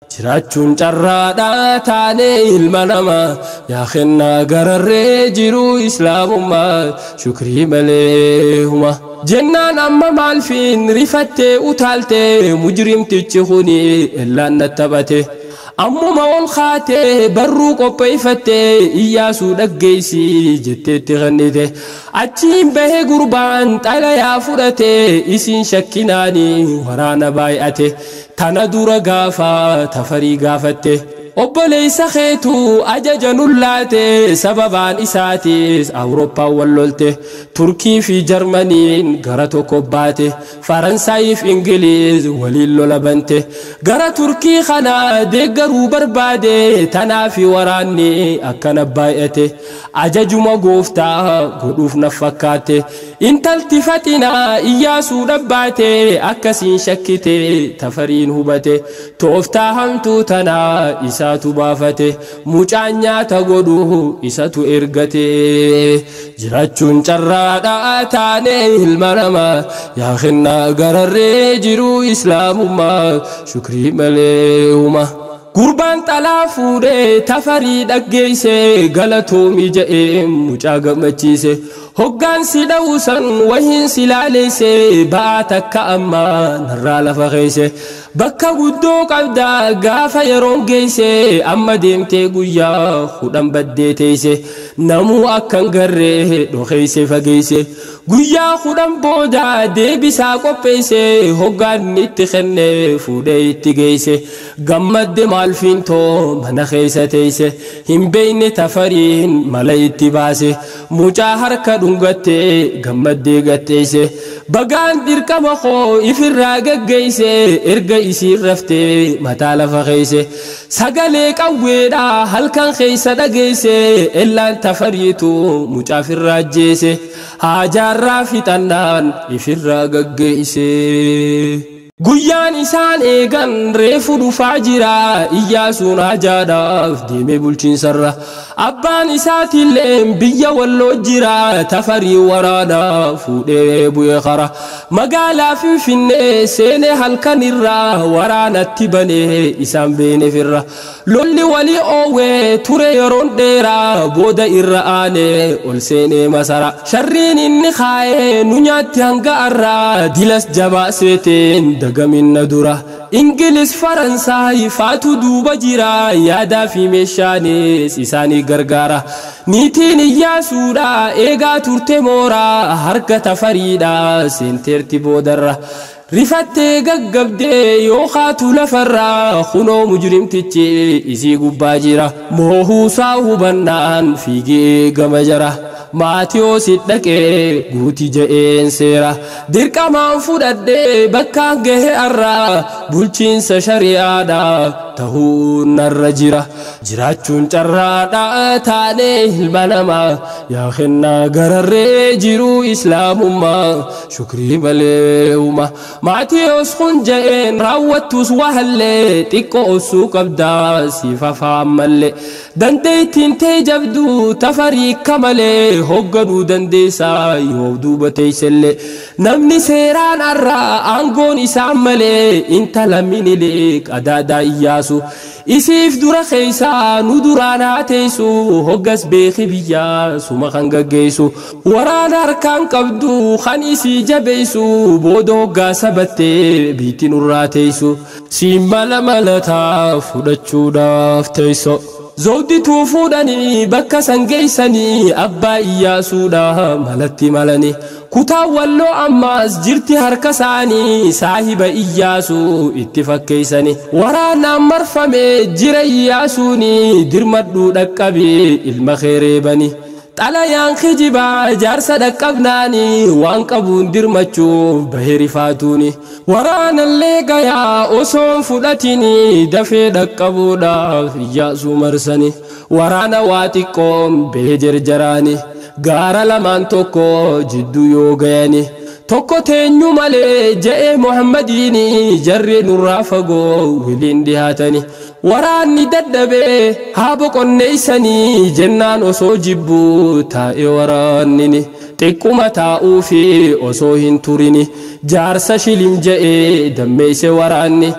Jiraachuun carraadhaa taanee ilma namaa yaa kennaa gararree jiruu islaamummaa shukrii malee huma. Jennaan amma maalfiin rifattee utaaltee mujrimtichi kuni ellaan na taphate. Ammuma ol kaatee barruu qopheeffattee Iyyaasuu dhaggeessi jetteetti kennite. Achiin bahee gurbaan xalayaa fudhatee isiin shakkinaanii waraana baay'ate. Tana dura gaafa Tafarii gaafatte. Obboleessa keetu ajaja nullaate sababaan isaatis Awurooppaan wal lolte. Turkii fi Jarmaniin gara tokko baate. Faransaayif Ingiliz waliin lola bante. Gara Turkii kana deeggaruu barbaade tanaafi waraanni akkana baay'ate. Ajajuma gooftaa godhuuf na fakkaate. Intalti Faxinaa Iyyaasuu dhabbaate akkasiin shakkite Tafariin hubate. Tooftaa hamtuu tanaa isaatu baafate. Mucaan nyaata godhu isatu ergate. Jiraachuun carraadhaa taanee ilma namaa yaa kennaa gararree jiruu islaamummaa shukrii malee huma. Gurbaan xalaa fuudhee Tafarii dhaggeesse galatoomii je'ee mucaa gammachiise. Hoggaan si dha'uusan wahiin si laaleesse ba'aa takka ammaa narraa lafa keesse. Bakka guddoo qabdaa gaafa yeroon geesse amma deemtee guyyaa 10 baddee teesse. Namuu akkan garree dhokeesse fageesse. Guyyaa 10 booda deebisaa qopheesse hoggaan itti kenne fuudhee itti geesse. Gammadde maalfiintoo mana keessa teesse. Hin beekne Tafariin mala itti baase. Mucaa harka dhungattee gammaddee gatteesse. Bagaan dirqama koo ifirraa gaggeesse erga isiin raftee mataa lafa keesse. Sagalee qawweedhaa halkan keessa dhageesse ellaan Tafariitu mucaa ifirraa ajjeese. Haajaarraa fixannaan ifirraa gaggeesse. Guyyaan isaan eegan reefu dhufaa jira Iyyaasuun hajaadhaaf deemee bulchiinsarra. Abbaan isaatillee biyya walloo jira Tafarii waraanaa fuudhee bu'ee qara. Magaalaa Finfinnee seenee halkan irraa waraanatti banee isaan beeneefirra. Lolli walii oowwee ture yeroon dheeraa booda irra aanee ol seenee masara. Sharriin inni kaa'ee nu nyaatti hanga arraa dilas jabaa seeteen dagaminna dura. Ingilis Faransaay faatu duuba jira yaadaa fi meeshaanis isaanii gargaara. Niitiin Iyyaasuudha eegaa turte mooraa harka Tafariidha seenteerti boodarra. Rifattee gaggabdee yoo kaatu lafarraa kunoo mujrimtichi isii gubbaa jira. Moohuusaa hubannaan fiigee gama jara. Maatiyoos dhaqee guutii je'een seera. Dirqamaan fudhadhee bakkaan gahe arraa bulchiinsa shari'aadhaa tahuu narra jira. Jiraachuun carraadhaa taanee ilma namaa yaa kennaa gararree jiruu islaamummaa shukrii malee huma. Maatiyoos kun je'een raawwattus wahallee xiqqoo osoo qabdaa siif afaan mallee. Dandeettiin tee jabduu Tafarii kamalee hogganuu dandeessaa yoo duuba teessellee. Namni seeraan arraa aangoon isaan malee intala Minilik adaadaa Iyyaasu. Isiif dura keessaa nu duraan haa teessu hoggas beeki biyyaa suma kan gaggeessu. Waraana harkaan qabdu kan isii jabeessu booda hoggaa sabattee biitti nurraa teessu. Siin mala malataa fudhachuudhaaf teesso. Zawdituu fuudhanii bakka san geessanii abbaa Iyyaasuudha malatti malanii. Kutaa walloo ammaas jirti harka isaanii saahiba Iyyaasuu itti fakkeessanii. Waraanaan marfame jira Iyyaasuuni dirmadhuu dhaqqabee ilma keereebanii. Xalayaan kijibaa jaarsa dhaqqabnaanii waan qabuun dirmachuuf bahee rifaatuuni. Waraanallee gayaa osoon fudhatini dafee dhaqqabuudhaaf Iyyaasuu marsani. Waraana waa xiqqoon bahee jarjaraani. Gaara lamaan tokko jidduu yoo gayani. Tokko teenyu malee je'ee Muhammadiini jarri nurraa fagoo wiliin dhiyaatani. Waraanni dadhabee haa boqonneessanii jennaan osoo jibbuu taa'e waraannini. Xiqquma taa'uu fi osoo hin turini jaarsa shilim je'ee dammeesse waraanni.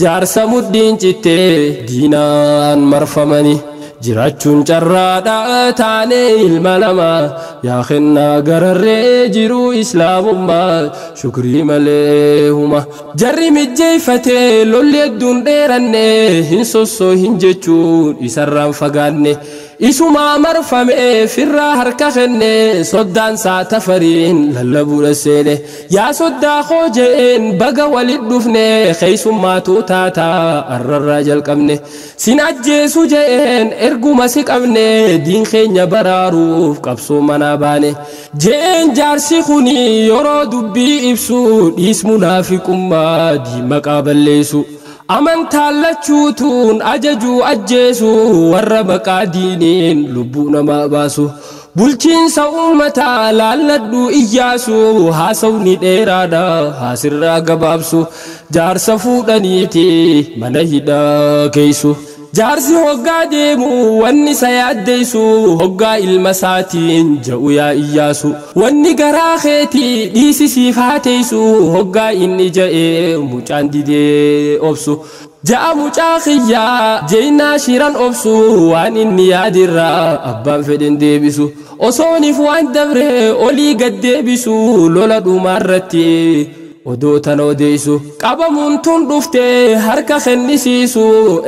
Jaarsa mudhiin cittee diinaan marfamani. Jiraachuun carraadha taanee ilma namaa yaa kennaa gararree jiruu islaamummaa shukrii malee huma. Jarri mijjeeffatee lolli hedduun dheeranne hin sossoo hin jechuun isarraan fagaanne. Isumaa marfame firraa harka kenne soddaan isaa tafariin lallabuudha seene. Yaa soddaa koo je'een baga walit dhufne keessummaatu taataa arrarraa jalqabne. Sin ajjeesu je'een erguma si qabne diin keenya baraaruuf qabsoo manaa baane. Je'een jaarsi kuni yeroo dubbii ibsu dhiis munaafiqummaa diin maqaa balleessu. Amantaan lachuutuun ajajuu ajjeesu warra maqaa diiniin lubbuu namaa baasu. Bulchiinsa uummataa laalladhu Iyyaasu haasawni dheeraadha haasirraa gabaabsu. Jaarsa fuudhaniiti mana hidhaa keeysu. Jaarsi hoggaa deemu wanni isa yaaddeessu hoggaa ilma isaatiin ja'u yaa Iyyaasu. Wanni garaa keetii dhiisisiif haa teessu hoggaa inni ja'ee mucaan didee obsu. Ja'a mucaa kiyyaa jeynaa shiran obsu waan inni yaadirraa abbaan fedhen deebisu. Osooniif waan dabre olii gad deebisu lola dhumaarratti odoo tana odeessu. Qabamuun tun dhuftee harka kennisiisu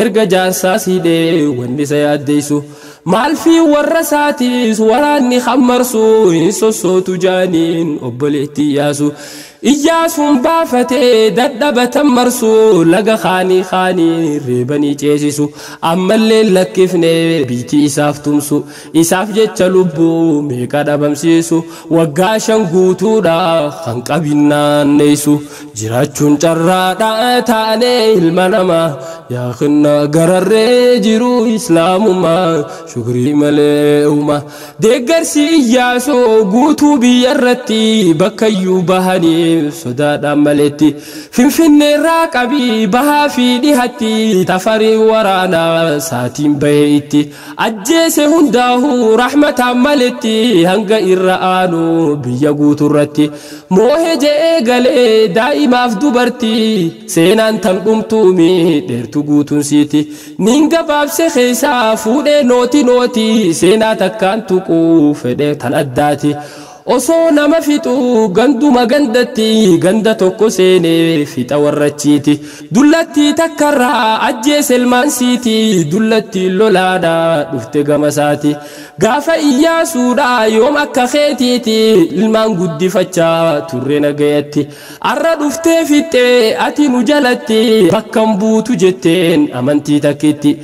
erga jaarsaa siidhee wanni isa yaaddeessu. Maalfii warra isaatiis waraanni hammarsu hin sossootu jaaniin obboleetti Iyyaasu. Iyyaasuun baafatee dadhabatan marsu laga kaanii kaanii reebanii ceesisu. Ammallee lakkifne biitii isaaf tumsu. Isaaf jecha lubbuu meeqa dhabamsiisu. Waggaa 5 guutuudha kan qabinnaanneessu. Jiraachuun carraadha taanee ilma namaa yaa kennaa gararree jiruu islaamummaa shukrii malee huma. Deeggarsi Iyyaasuu guutuu biyyarratti bakkayyuu bahanii sodaadhaan maletti. Finfinneerraa qabii bahaa fi dhihatti tafarii waraanaa saatiin bahee itti. Ajjeese hundaa'uu rahmataan maletti hanga irra aanu biyya guuturratti. Moohee je'ee galee daa'imaaf dubartii seenaan tan dhumtuumi dheertu guutuun siiti. Niin gabaabse keessaa fuudhee nooti nooti seenaa takkaan tuquu fedhee tan addaati. Osoo nama fixu ganduma gandatti ganda tokko seenee fixa warrachiiti. Dullattii takkarraa ajjeese ilmaan siiti dullattii lolaadha dhufte gama isaati. Gaafa Iyyaasuudha yoom akka keetiiti ilmaan guddifachaa turre nagayatti. Arra dhuftee fixxee ati nu jalatti bakkan buutu jetteen amantii takkitti.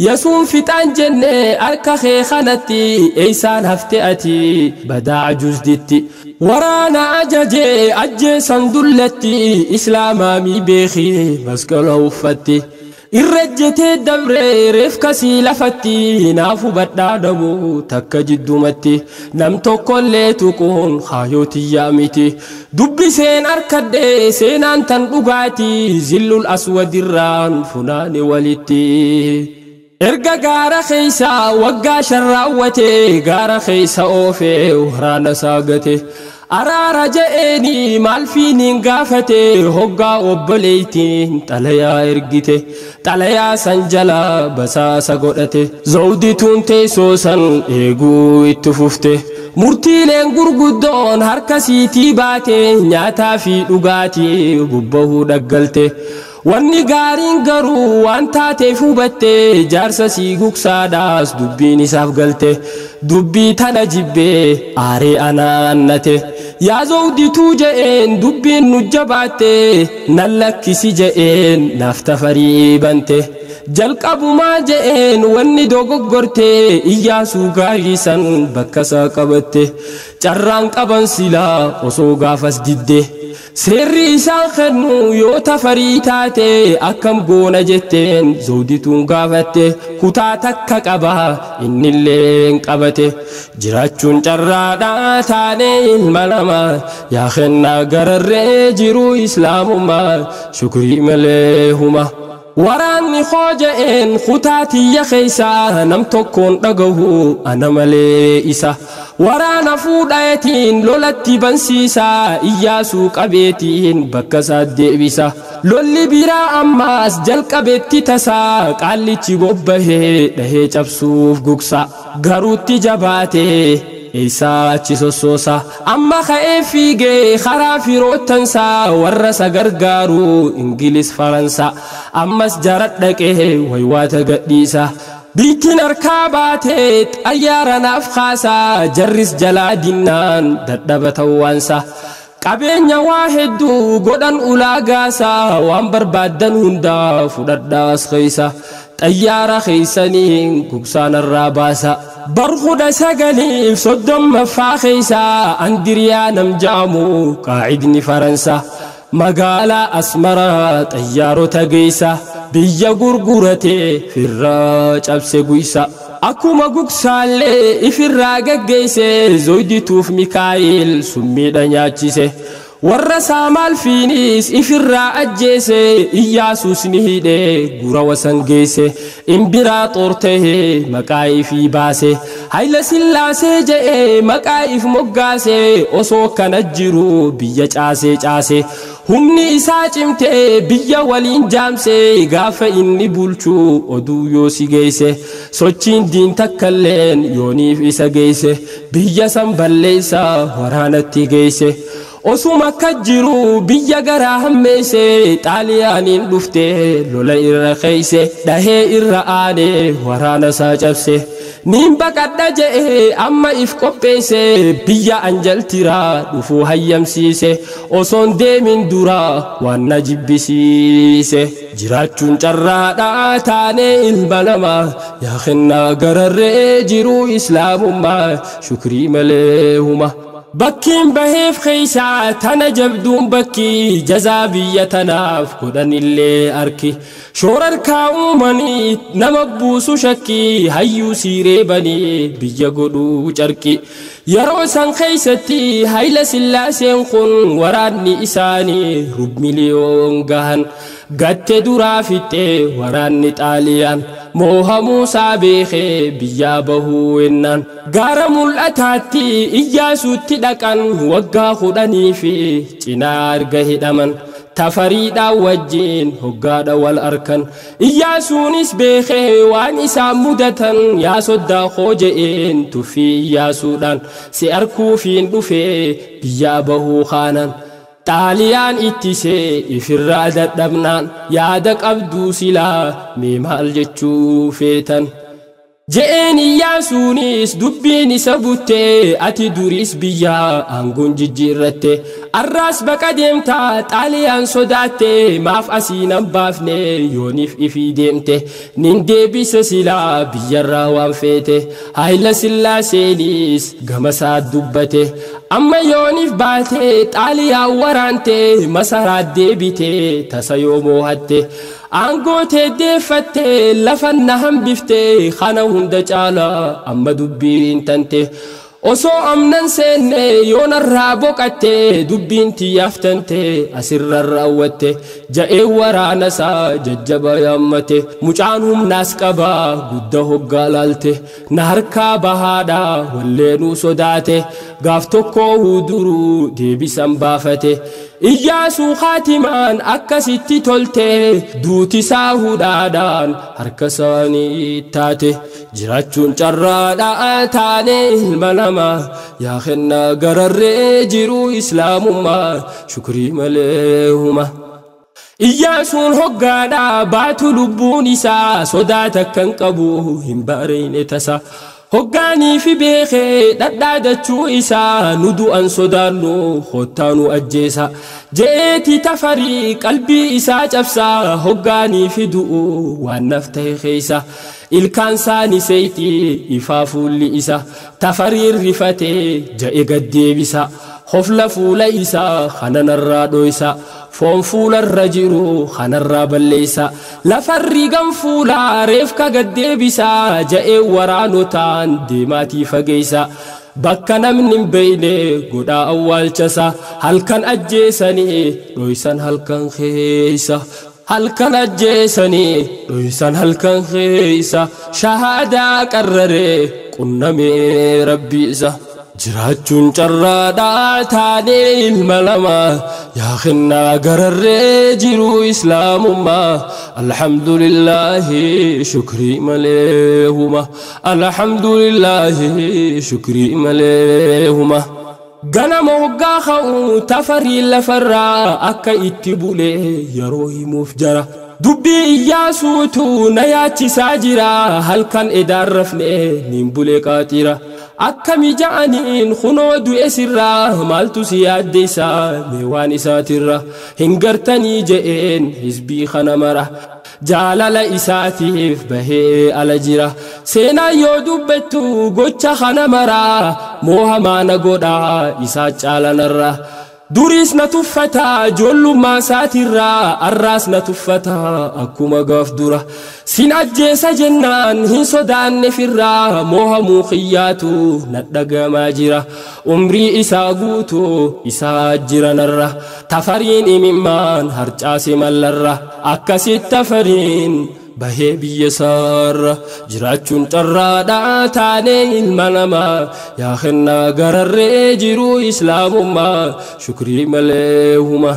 Yesuun fixaan jenne harka kee kanatti eeysaan hafte ati badaa ajuuzditti. Waraana ajajee ajjeesan dullatti islaamaamii beekii masqala uffatti. Irra ejjetee dabree reefkasii lafatti naaf hubadhaa dhabuu takka jiddumatti. Nam tokkollee tuquun haayyootiyyaa miti. Dubbiseen harkadhee seenaan tan dhugaati zillul aswadirraan funaane walitti. Erga gaara keessa waggaa 5 raawwate gaara keessa oofee waraana isaa gate. Araara je'eeni maal fiiniin gaafate hoggaa obboleettiin xalayaa ergite. Xalayaa san jalaa basaasa godhate. Zawdituun teessoo san eeguu itti fufte. Murtiileen gurguddoon harka siitii baate nyaataa fi dhugaatii bubbahuu dhaggalte. Wanni gaariin garuu waan taateef hubatte jaarsa sii gugsaadhaas dubbiin isaaf galte. Dubbii tana jibbee aaree anaannate. Yaa zawdituu je'een dubbiin nu jabaatte nan lakkisi je'een naaf tafarii bante. Jalqabumaa je'een wanni dogoggorte Iyyaasuu gaarii san bakka isaa qabatte. Carraan qaban silaa osoo gaafas didde. Seerri isaan kennu yoo tafarii taate akkam goona jetteen zawdituun gaafatte. Kutaa takka qaba innillee qabate. Jiraachuun carraadha taanee ilma namaa yaa kennaa gararree jiruu islaamummaa shukrii malee huma. Waraanni koo je'een kutaa tiyya keessaa nam tokkoon dhagahu ana malee isa. Waraana fuudhaetiin lolatti bansiisa Iyyaasuu qabeetiin bakka isaa deebisa. Lolli biraa ammaas jalqabetti tasaa qaallichi bobbahee dhahee cabsuuf gugsa. Garuutti jabaatee eessaa achi sossoosa. Amma ka'ee fiigee karaa firoottansaa warra isa gargaaru Ingilis Faransa. Ammas jara dhaqee waywaata gadhiisa. Biittiin harkaa baatee xayyaara naaf kaasaa jarris jalaa dinnaan dadhaba ta'uwaansa. Qabeenya waa hedduu godhan ulaagaasaa waan barbaaddan hundaa fudhadhaas keessa. Xayyaara keeysaniin gugsaan irraa baasa. Bar 1930ffaa keessa Andiriyaa Namjaamu qaacidni Faransa. Magaalaa Asmaraa xayyaarota geessa. Biyya gurguratee firraa cabse guysa. Akkuma gugsaallee ifirraa gaggeesse Zoydituuf Mikaa'el summiidha nyaachise. Warra Saamaalfiinis ifirraa ajjeese Iyyaasuus ni hidhe gura wasan geesse. Imbiraa xoortee maqaa ifii baase. Hayila Sillaasee je'ee maqaa if moggaase osoo kana jiru biyya caasee caase. Humni isaa cimtee biyya waliin jaamse gaafa inni bulchu oduu yoo si geesse. Sochiin diin takkalleen yooniif isa geesse. Biyya san balleessa waraanatti geesse. Osuma akka jiru biyya garaa hammeesse Xaaliyaaniin dhuftee lola irra keeyse dhahee irra aanee waraana isaa cabse. Niin baqadha je'ee amma if qopheesse biyya anjaltiraa dhufuu hayyamsiise. Osoon deemin duraa waan na jibbisiise. Jiraachuun carraadhaa taanee ilma namaa yaa kennaa gararree jiruu islaamummaa shukrii malee huma. Bakkiin baheef keeysaa tana jabduun bakkii jazaa biyya tanaaf godhanillee arki. Shoorarkaa uumanii nama buusu shakkii hayyuu siiree banii biyya godhuu carqi. Yeroo san keeysatti Hayila Sillaaseen kun waraanni isaanii rub miliyoon gahan. Gatte duraa fixee waraanni Xaaliyaan moohamuusaa beekee biyyaa bahuu ennaan. Gaara mul'ataatti Iyyaasuutti dhaqan waggaa 10 fi cinaa arga hidhaman. Tafariidhaan wajjin hoggaadha wal arkan. Iyyaasuunis beekee waan isaan mudatan yaa soddaa koo je'een tuffii Iyyaasuudhaan si arkuufiin dhufee biyyaa bahuu kaanan. Xaaliyaan ittisee ifirraa dadhabnaan yaada qabduu silaa mee maal jechuu feetan. Je'een Iyyaasuunis dubbiin isa buttee ati duriis biyyaa aangoon jijjiirratte. Arraas baqa deemtaa Xaaliyaan sodaatte maaf asii nan baafne yooniif ifii deemte. Nin deebise silaa biyyarraa waan feete. Hayila Sillaaseenis gama isaa dubbate. Amma yooniif baate Xaaliyaan waraante masaraa deebite tasa yoo moo'atte. Aangoo teeddeeffatte lafa na hambifte kana hunda caalaa amma dubbiin tante. Osoo amnan seenne yoonarraa boqatte dubbiin tiyyaaftante asirra raawwatte. Ja'ee waraana isaa jajjaba yaammate. Mucaan humnaas qabaa gudda hoggaa laalte. Na harkaa bahaadhaa walleenuu sodaate. Gaaf tokkoo huduruu deebisan baafate. Iyyaasuu Khaatimaan akkasitti tolte duuti isaa hudhaadhaan harka isaanii taate. Jiraachuun carraadhaa taanee ilma namaa yaa kennaa gararree jiruu islaamummaa shukrii malee huma. Iyyaasuun hoggaadhaa baatu lubbuun isaa sodaa takkan qabu hin bareene tasa. Hoggaanii fi beekee dhadhaadachuu isaa nu du'an sodaannu kottaa nu ajjeesa. Je'eeti Tafarii qalbii isaa cabsaa hoggaanii fi du'u waan naf ta'e keessa. Ilkaan saani seetii ifaa fuulli isa Tafariin rifatee ja'e gad deebisa. Hofla fuula isaa kananarraa dhoysa. Foon fuularra jiru kanarraa balleessa. Lafarri gan fuulaa reefka gad deebisa ja'ee waraanotaan deemaatii fageessa. Bakka namni hin beekne godhaa awwaalchasa. Halkan ajjeesanii dhoysan halkan keessa. Halkan ajjeesanii dhoysan halkan keessa. Shahaadaa qarraree qunnamee rabbi isa. Jiraachuun carraadhaa taanee ilma namaa yaa kennaa gararree jiru islaamummaa alhamdulillaahi shukrii malee huma alhamdulillaahi shukrii malee huma. Ganama hoggaa ka'u tafarii lafarraa akka itti bulee yeroo himuuf jara. Dubbii Iyyaasuutu na yaachisaa jira halkan edaan rafne niin bulee qaaxira. Akkami ja'aniin kunoo du'e sirraa maaltu si yaaddeessaa mee waan isaatirra hin gartanii je'een hizbii kana mara. Jaalala isaatiif bahee ala jira seenaa yoo dubbattu gocha kana mara moohamaa na godhaa isaa caalanarra. Duriis na tuffataa ijoollummaa isaatirraa arraas na tuffataa akkuma gaaf dura. Sin ajjeesa jennaan hin sodaanne firraa moohamuu xiyyaatu na dhagamaa jira. Umrii isaa guutuu isaa jiranarra tafariin imimmaan harcaase mallarra akkasitti tafariin bahee biyya isaarra. Jiraachuun carraadhaa taanee ilma namaa yaa kennaa gararree jiru islaamummaa shukrii malee huma.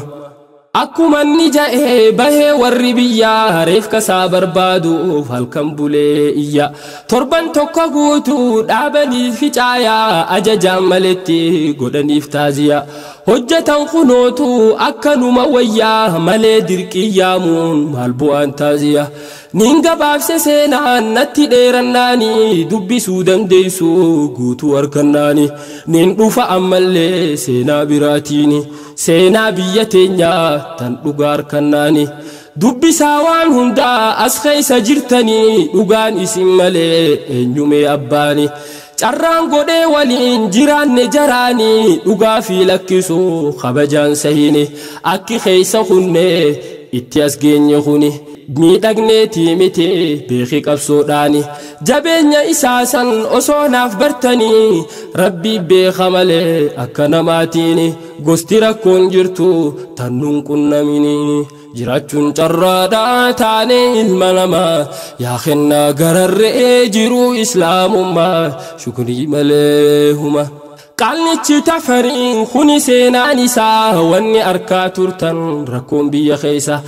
Akkuma inni ja'ee bahee warri biyyaa reefka isaa barbaaduuf halkan bulee iyya. Torban tokko guutuu dhaabaniif ficaayaa ajajaan maletti godhaniif taaziyaa. Hojjetan kunootu akkanuma wayyaa malee dirqii yaamuun maal bu'aan taaziyaa. Niin gabaabse seenaan natti dheerannaani dubbisuu dandeessu guutuu harkannaani. Niin dhufa ammallee seenaa biraatiini seenaa biyya teenyaa tan dhugaa harkannaani. Dubbisaa waan hundaa as keessa jirtanii dhugaan isin malee eenyumee abbaani. Carraan godhee waliin jiraanne jaraanii dhugaa fi lakkisuu kabajaan sahini akki keessa kunnee itti as geenye kuni. Miidhagneetii miti beekii qabsoodhaani jabeenya isaa san osoo naaf bartanii rabbii beeka malee akka namaatiin gosti rakkoon jirtu tan nuun qunnamini. Jiraachuun carraadhaa taanee ilma namaa yaa kennaa gararree jiru islaamummaa shukrii malee huma. Qaalnichi tafariin kuni seenaan isaa wanni harkaa turtan rakkoon biyya keessa.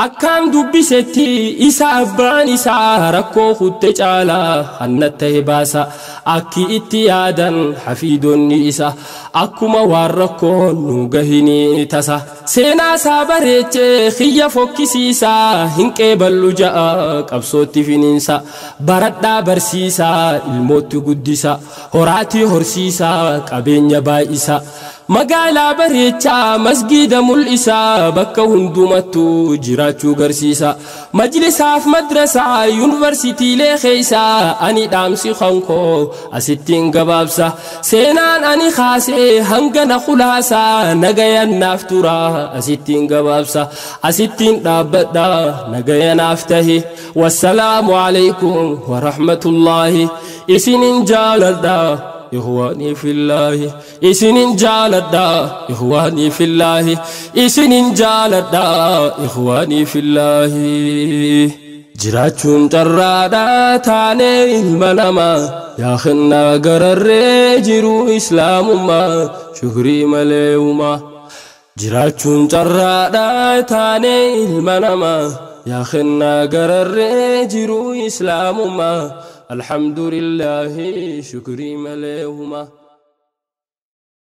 Akkaan dubbisetti isa abbaan isaa rakkoo kutte caalaa hanna ta'e baasa. Akki itti yaadan hafiidonni isa akkuma waan rakkoon nu gahinii tasa. Seenaa isaa bareechee xiyya fokkisiisaa hin qeeballu ja'a qabsootti finiinsa. Baradhaa barsiisaa ilmootti guddisa horaatii horsiisaa qabeenya baay'isa. Magaalaa bareechaa masgiida mul'isaa bakka hundumattuu jiraachuu garsiisa. Majlisaaf madrasaa yuunivarsiitiilee keessaa ani dhaamsi kankoo asittiin gabaabsa. Seenaan ani kaasee hanga na khulaasaa nagayan naaf turaa asittiin gabaabsa. Asittiin dhaabbadhaa nagaya naaf tahi. Wassalaamu alaikum warahmatullaahi isinin jaaladhaa. إخواني في الله إسنين جالدا إخواني في الله إسنين جالدا إخواني في الله. Jiraachuun carraadhaa taanee ilma namaa yaa kennaa gararree jiru islaamummaa shukrii malee huma. Jiraachuun carraadhaa taanee ilma namaa yaa kennaa gararree jiru islaamummaa alhamdulillaahi shukrii malee huma.